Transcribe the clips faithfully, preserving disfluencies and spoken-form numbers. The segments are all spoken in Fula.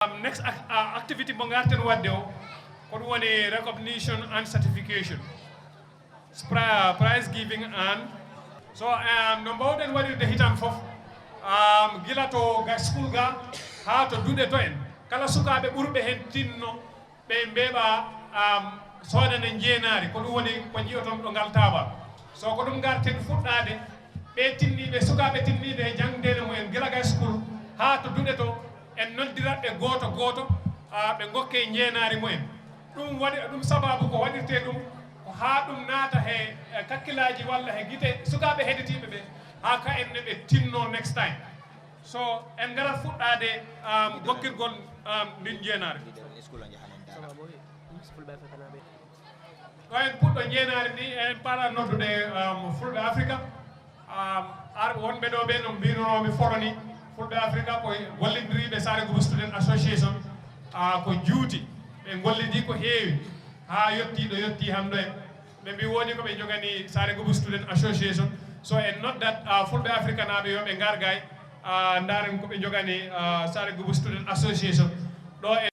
Um, next ac- uh, activity mo ngarten wadde o, ko ɗum woni recognition and certification. Spri- prize giving and so um, no mbawɗen waɗirde hitan fof, um, gila to ga school ga haa to duɗe to en, kala sukaaɓe ɓurɓe heen tinno ɓe mbeeɓa um, soodande njeenaari, ko ɗum woni ko njiyoton ɗo ngal taabal. So ko ɗum ngarten fuɗɗaade, ɓe tinniiɓe, sukaaɓe tinniiɓe e jangdeele mumen gila ga school haa to duɗe to, en noddirat ɓe gooto gooto, ah, ɓe ngokke njeenaari mumen. Ɗum waɗi ɗum sababu ko waɗirtee ɗum ko haa ɗum naata he, eh, kakkilaaji walla he gite sukaaɓe heɗitiiɓe ɓe, haa ka en ne ɓe tinno next time. So en ngarat fuɗɗaade, um, gokkirgol, um, ndin njeenaari. Ɗo en puɗɗo njeenaari ndi, en paɗa noddude, um, Fulɓe Afrika. Um, ar wonɓe ɗo ɓe no mbinunoomi foro ni, Fulɓe Afrika ko gollidiriiɓe Saare Gubu Student Association, ah, ko juuti. Ɓe ngollidi ko heewi haa yotti ɗo yotti hannde en. Ɓe mbi woodi ko ɓe njogani Saare Gubu Student Association. So en noddat, ah, Fulɓe Afrikanaaɓe yo ɓe ngar gay, ah, ndaaren ko ɓe njogani, ah, Saare Gubu Student Association. Ɗo en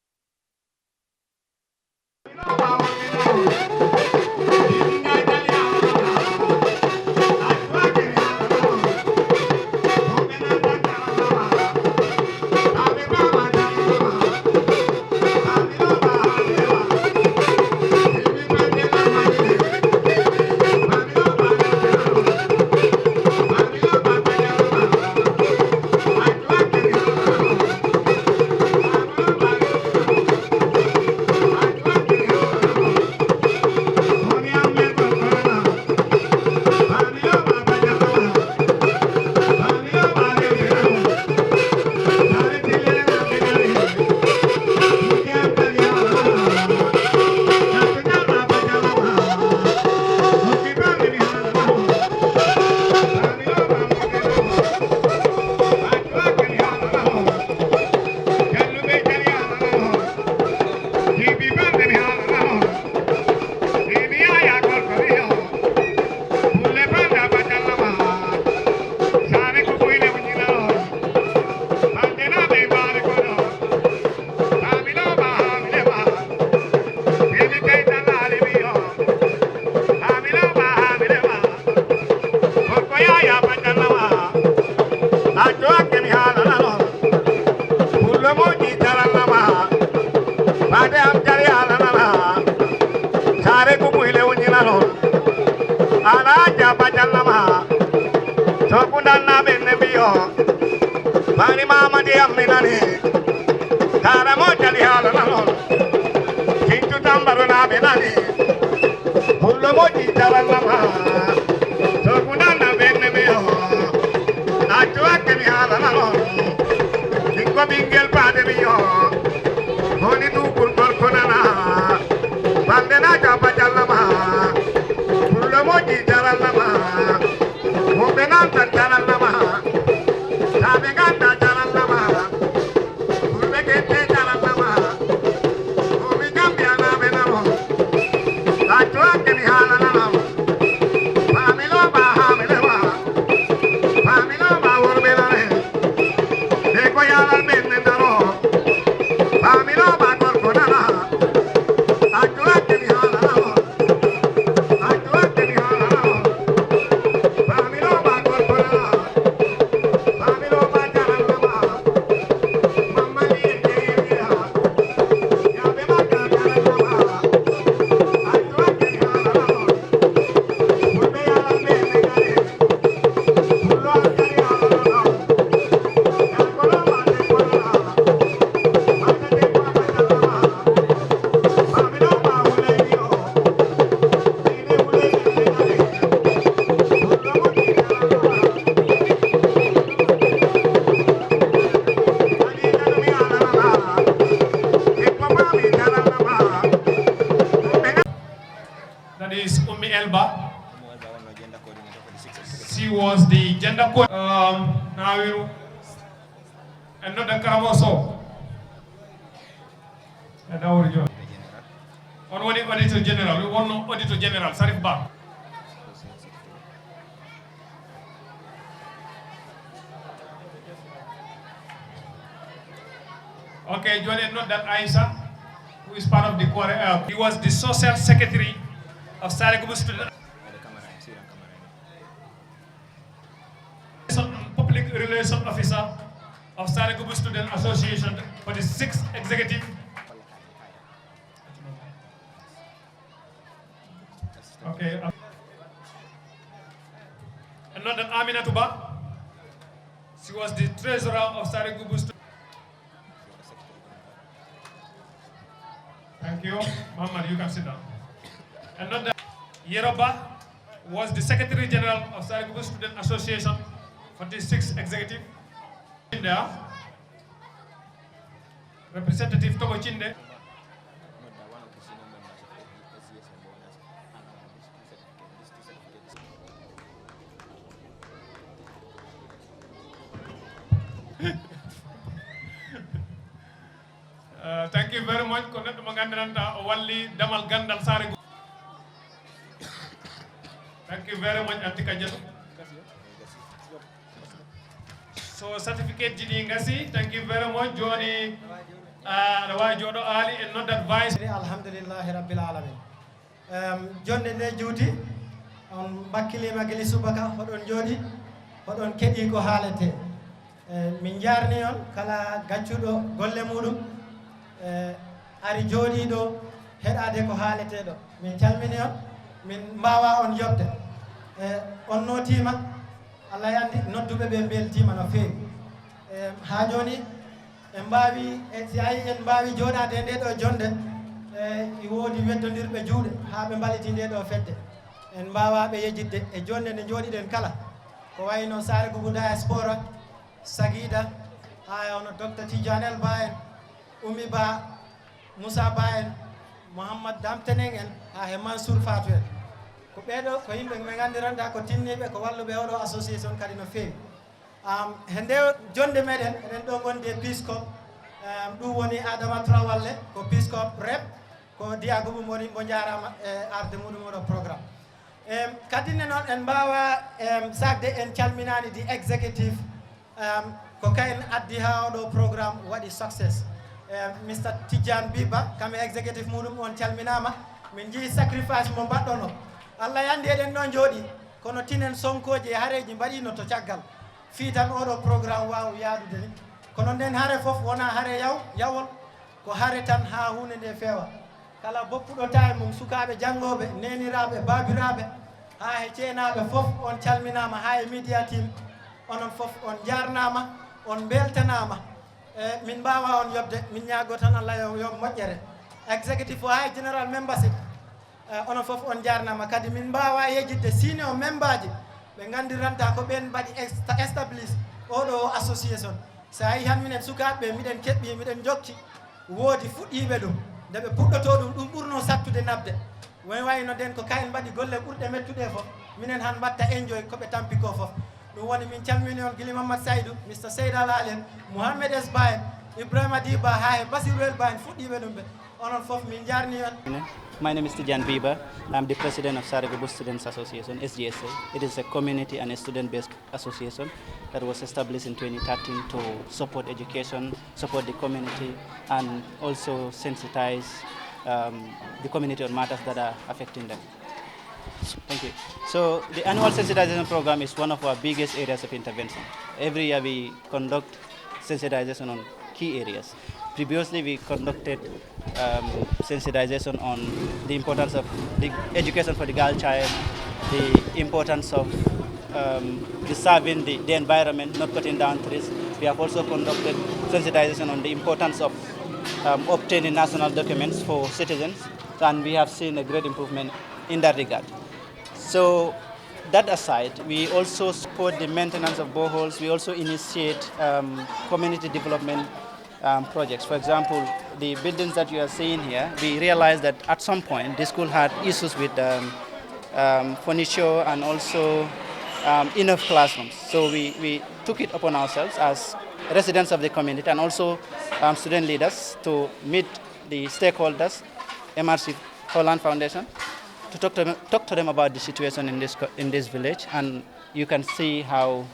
Saare Kuɓu hile wuññina noon. Alaa jaba jallama. To kundan na ɓen ne mbiyo. Bari mama di amminani. Kara mo jali hala na noon. Kintu tambaro na ɓe nani. Hullo mo di jaba lama. To kundan na ɓen ne mbiyo. Accu hakke mi hala na noon. Min ko ɓinngel paade mi yo. Woni duukul gorko nana. Bannde na jaba jallama. Pullo moƴƴi jarallama. Wonɓe nan tan jarallama. Taaɓe ngannda jarallama. Fulɓe gette jarallama. Wonɓe Gambia naaɓe namo. Accu hakke mi haalananam. Faamilo ba haamile ba. Faamilo ba worɓe nane. Ɓe ko yaalal ɓen ne ndaro. Faamilo ba gorko nana. Accu hakke mi haalana o. Accu hakke mi haalana o. Faamilo ba gorko nana. Faamilo ba jahannama. Mamma ni en jeeya. Yaaɓe makka jahannama. Accu hakke mi haalana o. Fulɓe yaalal ɓen ne ndare. That is Ummi Elba. She was the gender co- um, Nawiru. En nodda Karamo Sow. E Dawri Joon. On woni auditeur général, wonno auditeur général, Sarif Ba. Ok, Jooni en noddat Aisha, who is part of the Kore. Uh, he was the social secretary of Saare Gubu Student, public relation officer of Saare Gubu Student Association for the sixth executive. Okay. And not that Aminatu Ba. She was the treasurer of Saare Gubu Student. Thank you. Muhammad, you can sit down. And not that Yeroba was the Secretary General of Saare Gubu Student Association, forty-six Executive. There. Representative Togo Chinde. Uh, thank you very much. Ko neɗɗo mo nganndiranta o walli damal ganndal Saare Gu-, thank you very much, Anti Kadiatou. So certificate ji ɗi ngasi. Thank you very much. Jooni, uh, aɗa waawi jooɗo aali en noddat vice. Alhamdulillahi Rabbil Alamin. Em, jonde nde juuti, on mbakkiliima gila subaka, hoɗon njooɗi, hoɗon keɗii ko haaletee. E, min njaarni on kala gaccuɗo golle muuɗum, e, ari jooɗii ɗo heɗaade ko haaletee ɗo. Min calmini on, min mbaawaa on yoɓde. E, on nootiima, Allah anndi nodduɓe ɓe mbeltiima no feewi. E, haa jooni, en mbaawi, e, si a yii en mbaawi jooɗaade e ndee ɗoo jonnde, e, e woodi weddondirɓe juuɗe haa ɓe mbaliti ndee ɗoo fedde. En mbaawaa ɓe yejjitde e jonnde nde njooɗiɗen kala. Ko wayno Saare Gubu Diaspora, Sagida, haa e hono Docteur Tidiane El Ba en, Oumy Ba, Moussa Ba en, Mouhammad Dam Teneng en, haa e Mansour Fatou en. Ko ɓee ɗoo ko yimɓe ɓe nganndiranta ko tinniiɓe, ko walluɓe oo ɗoo association kadi no feewi. Am, he ndee jonnde meɗen, eɗen ɗoo ngondi e Peace Corps. Am, ɗum woni Adama Traoré, ko Peace Corps rep, ko Diago Bumori, mbo njaaraama e arde muɗum oo ɗoo programme. Em, kadi ne noon en mbaawa, em, sakde en calminaani the executive, em, ko kayen addi haa oo ɗoo programme waɗi success. Em, Mister Tidiane Biba, kam e executive muɗum, on calminaama. Min njii sacrifice mo mbaɗɗono. Allah anndi eɗen ɗoo njooɗi, kono tinen sonkooji e hareeji mbaɗiino to caggal. Fii tan oo ɗoo programme waaw yaadude ni. Kono nden hare fof wonaa hare yaw-, yawol, ko hare tan haa huunde nde feewa. Kala boppuɗo taay mum, sukaaɓe janngooɓe, neeniraaɓe, baabiraaɓe, haa e ceenaaɓe fof, on calminaama, haa e media team, onon fof on njaarnaama, on mbeltanaama. E, min mbaawaa on yoɓde, min ñaagoo tan Allah yo, yo moƴƴere. Executive o haa e general membership. Eh, onon fof on njaarnaama. Kadi min mbaawaa yejjitde senior membaaji ɓe nganndiranta ko ɓeen mbaɗi esta-, establish oo ɗoo association. So a yii han minen sukaaɓe ɓe, miɗen keɓɓi, miɗen njokki, woodi fuɗɗiiɓe ɗum. Nde ɓe puɗɗotoo ɗum, ɗum ɓurnoo sattude naɓde. Woni wayno nden ko kayen mbaɗi golle ɓurɗe mettude fof, minen han mbatta enjoy ko ɓe tampi ko fof. Ɗum woni min calmini on gila Mamadou Saydou, Mister Seyda Laal en, Mouhamed S Ba en, Ibrahima Diba, haa e Basirou El Ba en, fuɗɗiiɓe ɗum ɓe. Onon fof min njaarni on. My name is Tidiane Biba. I'm the president of Saare Gubu Students Association, S G S A. It is a community and a student-based association that was established in twenty thirteen to support education, support the community, and also sensitize, um, the community on matters that are affecting them. Thank you. So the annual sensitization program is one of our biggest areas of intervention. Every year we conduct sensitization on key areas. Previously, we conducted, um, sensitization on the importance of the education for the girl child, the importance of, um, preserving the, the environment, not cutting down trees. We have also conducted sensitization on the importance of, um, obtaining national documents for citizens, and we have seen a great improvement in that regard. So, that aside, we also support the maintenance of boreholes. We also initiate, um, community development, um, projects. For example, the buildings that you are seeing here, we realized that at some point the school had issues with, um, um, furniture and also, um, enough classrooms. So we, we took it upon ourselves as residents of the community and also, um, student leaders to meet the stakeholders, M R C Holland Foundation, to talk to them, talk to them about the situation in this co-, in this village, and you can see how,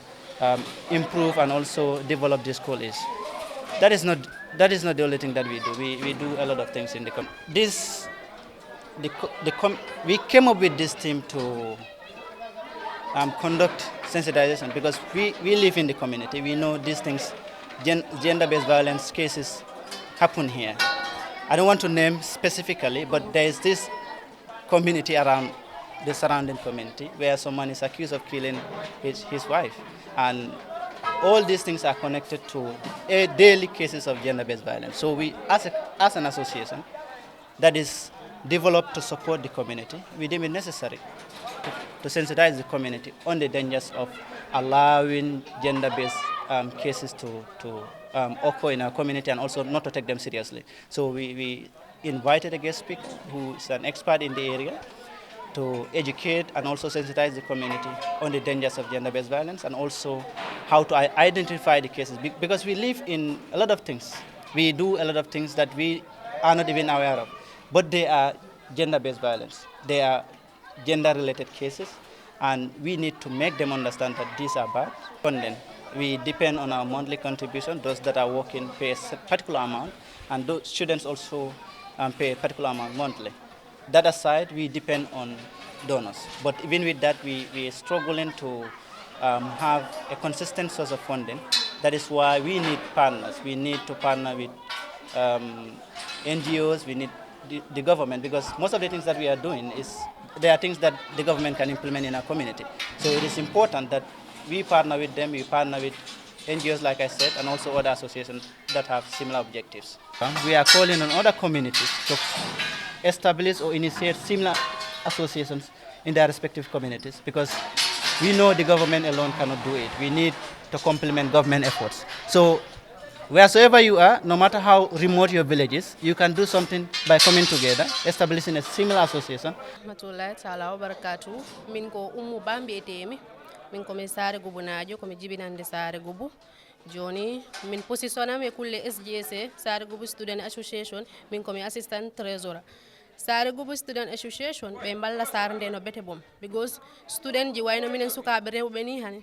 um, improve and also develop this school is. That is not That is not the only thing that we do. We, we do a lot of things in the com-, this, the, co- the com- we came up with this team to um, conduct sensitization because we, we live in the community. We know these things, gen- gender-based violence cases happen here. I don't want to name specifically, but there is this community around the surrounding community where someone is accused of killing his, his wife. And all these things are connected to a daily cases of gender-based violence. So we, as, a, as an association that is developed to support the community, we deem it necessary to, to sensitize the community on the dangers of allowing gender-based um, cases to, to um, occur in our community and also not to take them seriously. So we, we invited a guest speaker who is an expert in the area to educate and also sensitize the community on the dangers of gender-based violence and also how to i- identify the cases. Be- because we live in a lot of things. We do a lot of things that we are not even aware of. But they are gender-based violence. They are gender-related cases. And we need to make them understand that these are bad. And then we depend on our monthly contribution. Those that are working pay a s- particular amount, and those students also um, pay a particular amount monthly. That aside, we depend on donors. But even with that, we, we are struggling to um, have a consistent source of funding. That is why we need partners. We need to partner with um, N G Os. We need the, the government, because most of the things that we are doing is, there are things that the government can implement in our community. So it is important that we partner with them, we partner with N G Os, like I said, and also other associations that have similar objectives. Um, we are calling on other communities to establish or initiate similar associations in their respective communities, because we know the government alone cannot do it. We need to complement government efforts. So wheresoever you are, no matter how remote your village is, you can do something by coming together, establishing a similar association. Rahmatullahi taala wa barakatuh. Min ko Ummu Ba mbiyetee-mi. Min ko mi Saare Gubu naajo, ko mi jibinannde Saare Gubu. Jooni, min position am e kulle S G S A, Saare Gubu Student Association, min ko mi assistant treasurer. Saare Gubu Student Association, ɓe mballa Saare nde no bete boom. Because student ji wayno minen sukaaɓe rewɓe ni hani.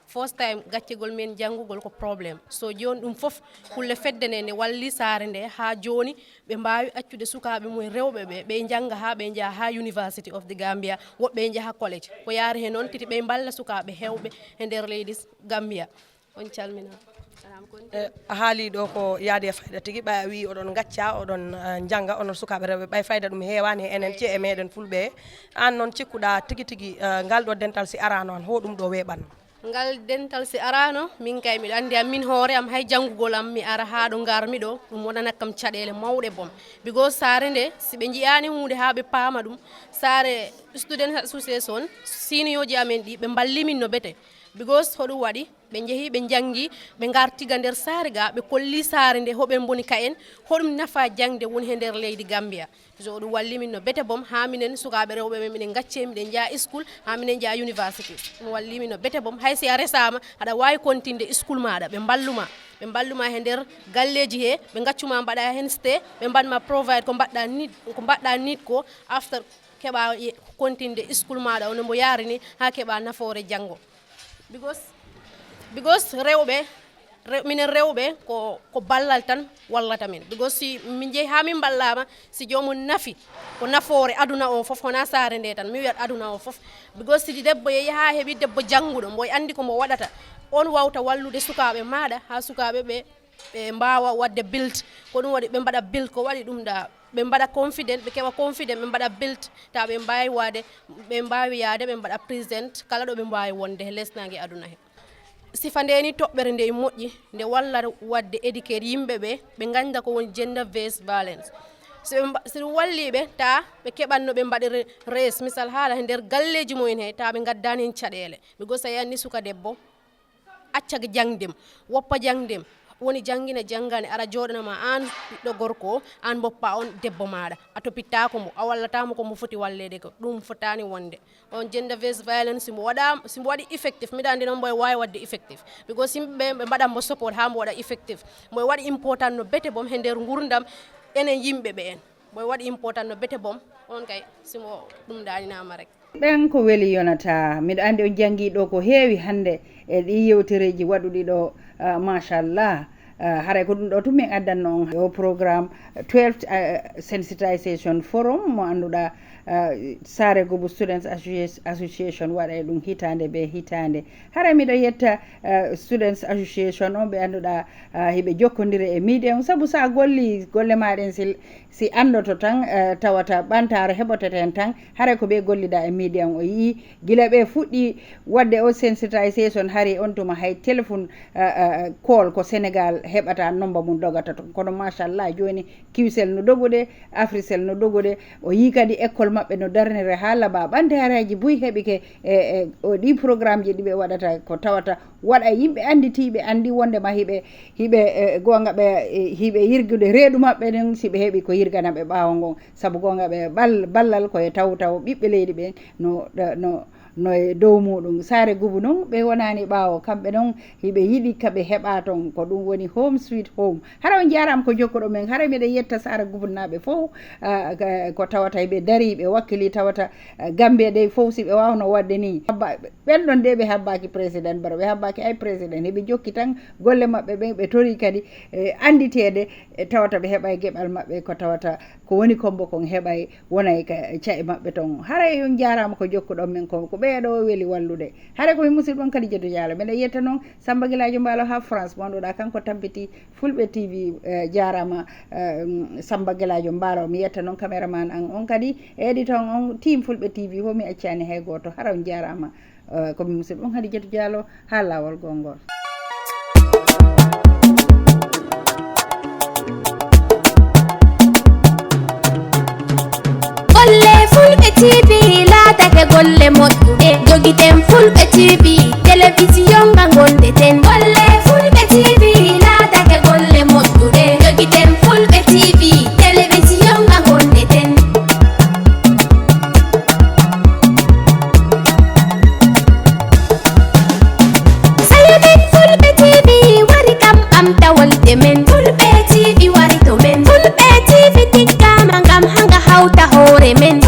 First time gaccegol men janngugol ko problème. So jooni ɗum fof kulle fedde nde, nde walli Saare nde haa jooni ɓe mbaawi accude sukaaɓe mum rewɓe ɓe, ɓe njannga haa ɓe njaha haa University of the Gambia, woɓɓe njaha college. Ko yaari he noon titi ɓe mballa sukaaɓe heewɓe he nder leydi Gambia. On calminaa. Salaam kon. Eh, a haali ɗo ko yaadi e fayda tigi, ɓay a wii oɗon ngacca, oɗon, eh, njannga, onon sukaaɓe rewɓe, ɓay fayda ɗum heewaani he enen ce'e meɗen fulɓe he. Aan noon cikkuɗaa tigi tigi, eh, ngal ɗo dental si araano han, ho ɗum ɗo weeɓan? Ngal dental si araano, min kay miɗo anndi am min hoore am, hay janngugol am mi ara haa ɗo ngarmi ɗo, ɗum wonanat kam caɗeele mawɗe boom. Because Saare nde, si ɓe njiyaani huunde haa ɓe paama ɗum, Saare Student Association, seniorji amen ɗi, ɓe mballi min no bete. Because hoɗum waɗi, ɓe njehi, ɓe njanngi, ɓe ngarti ga nder Saare ga, ɓe kolli Saare nde, hoɓe mboni ka en, hoɗum nafa jaŋde woni he nder leydi Gambia. So ɗum walli min no bete boom, haa minen sukaaɓe rewɓe men, minen ngacce, miɗen njaha school, haa minen njaha university. Ɗum walli min no bete boom, hay si a resaama, aɗa waawi kontinde school maaɗa, ɓe mballu ma. Ɓe mballu ma he nder galleeji he, ɓe ngaccu ma mbaɗa heen stay, ɓe mbaɗ ma provide ko mbaɗɗa need, ko mbaɗɗa need ko, after keɓa ye-, kontinde school maaɗa, ono mbo yaari ni, haa keɓa nafoore janngo. Because, because rewɓe, re-, minen rewɓe ko, ko ballal tan wallata min. Because si min njehi haa min mballaama, si joomum nafi, ko nafoore aduna o fof, wonaa Saare nde tan, mi wiyat aduna o fof. Because si debbo yehi haa heɓi debbo jannguɗo, mbo anndi ko mbo waɗata, on wawta wallude sukaaɓe maaɗa, haa sukaaɓe ɓe, ɓe mbaawa waɗde build. Ko ɗum waɗi ɓe mbaɗa build, ko waɗi ɗum ɗa, ɓe mbaɗa confident, ɓe keɓa confident, ɓe mbaɗa build, tawa ɓe mbaawi waade, ɓe mbaawi yaade, ɓe mbaɗa present kala ɗo ɓe mbaawi wonde he lesnaange aduna he. Sifa nde ni toɓɓere nde moƴƴi, nde walla waɗde éduquer yimɓe ɓe, ɓe ngannda ko woni gender based violence. Si ɓe mba-, si ɗum walli ɓe, ta ɓe keɓan no ɓe mbaɗi re-, rees, misal haala he nder galleeji mumen he, ta ɓe ngaddaani heen caɗeele. Because a yiyan ni suka debbo, acca jangdem, woppa jangdem, woni jangina, jangane, ara jooɗanama aan ɓiɗɗo gorko o, aan mboppa on debbo maaɗa, a topittaako mo, a wallataamo ko mo foti walleede ko, ɗum fotaani wonde. On gender based violence, si mbo waɗaama, si mbo waɗi effective, mbiɗa anndi noon mbo e waawi waɗde effective. Because yimɓe ɓe, ɓe mbaɗan mbo support haa mbo waɗa effective. Mbo e waɗi important no bete boom he nder ngurdam enen yimɓe ɓe en. Mbo e waɗi important no bete boom, on kay, si mbo ɗum daaninaama rek. Ɓen ko weli yonata. Miɗo anndi on janngii ɗo ko heewi hannde e ɗii yewtereeji waɗuɗi ɗo, ah, machallah. Uh, haray ko ɗum ɗo tun min addanno on o programme twelve uh, sensitization forum mo annduɗa uh, Saare Gubu Students Association waɗa e ɗum hitaande be hitaande. Haray miɗo yetta uh, Students Association on ɓe annduɗa uh, hiɓe jokkondire e media on, sabu sa golli golle maɗen si si anndoto tan uh, tawata ɓantaro heɓoteten tan haray ko ɓe gollida e media on o yii gila ɓe fuɗɗi wadde o sensitization hari on tuma hay téléphone uh, uh, call ko Sénégal heɓata nomba mum dogata ton, kono machallah joni Qcell no dogude, Africell no dogude. O yii kadi école maɓɓe no darnire ha laaɓa, ɓantareji buy heɓike e, e o ɗi programme ji ɗiɓe waɗata ko tawata waɗa yimɓe anditiɓe andi wondema hiɓe hiɓe e, gonga ɓe e, hiɓe yirgude reedu maɓɓe ɗen si ɓe heɓi ko yirgana ɓe ɓaawo ngon, sabu gonga ɓe bal, ballal koye taw taw ɓiɓɓe leydi ɓen no no no e dow muɗum. Saare Gubu non ɓe wonani ɓaawo, kamɓe non hiɓe yiɗi ka ɓe heɓa ton, ko ɗum woni home sweet home. Hara on jarama ko jokkuɗo men, hara miɗen yetta Saare Gubunnaaɓe fof uh, ko tawata ɓe dari ɓe wakkili tawata uh, Gambia dey fof si ɓe wawno wadde ni. Ɓen ɗon de ɓe habbaki président bara ɓe habbaki ay président, heɓe jokki tan golle maɓɓe ɓen ɓe tori kadi e anditede e tawata ɓe heɓa e geɓal maɓɓe ko tawata ko woni kombo kon heɓay wonay ka ca'i maɓɓe ton. Haray on jarama ko jokkuɗon men kon, ko ɓeeɗo weli wallude. Haray ko mi musidɗo on Kadijatu Diallo, mbeɗa yetta noon Samba Gilajo Mbaalo ha France mo annduɗa kanko tampiti Fulɓe T V. Eh, jarama eh, Samba Gilajo Mbaalo. Mi yetta noon caméraman an on kadi e editor on team Fulɓe T V ho mi accani hay goto. Hara on jarama. Eh, ko mi musidɗo on Hadijatu Diallo ha lawol gongol. Golle Fulɓe T V laatake golle moƴƴuɗe. Jogiten Fulɓe T V, telewisiyon nga gondeten. Golle Fulɓe T V laatake golle moƴƴuɗe. Jogiten Fulɓe T V, telewisiyon nga gondeten. Sayo men Fulɓe T V wari kam ɓamtawol de men. Fulɓe T V wari to men. Fulɓe T V tiggama ngam hanga hawta hoore men.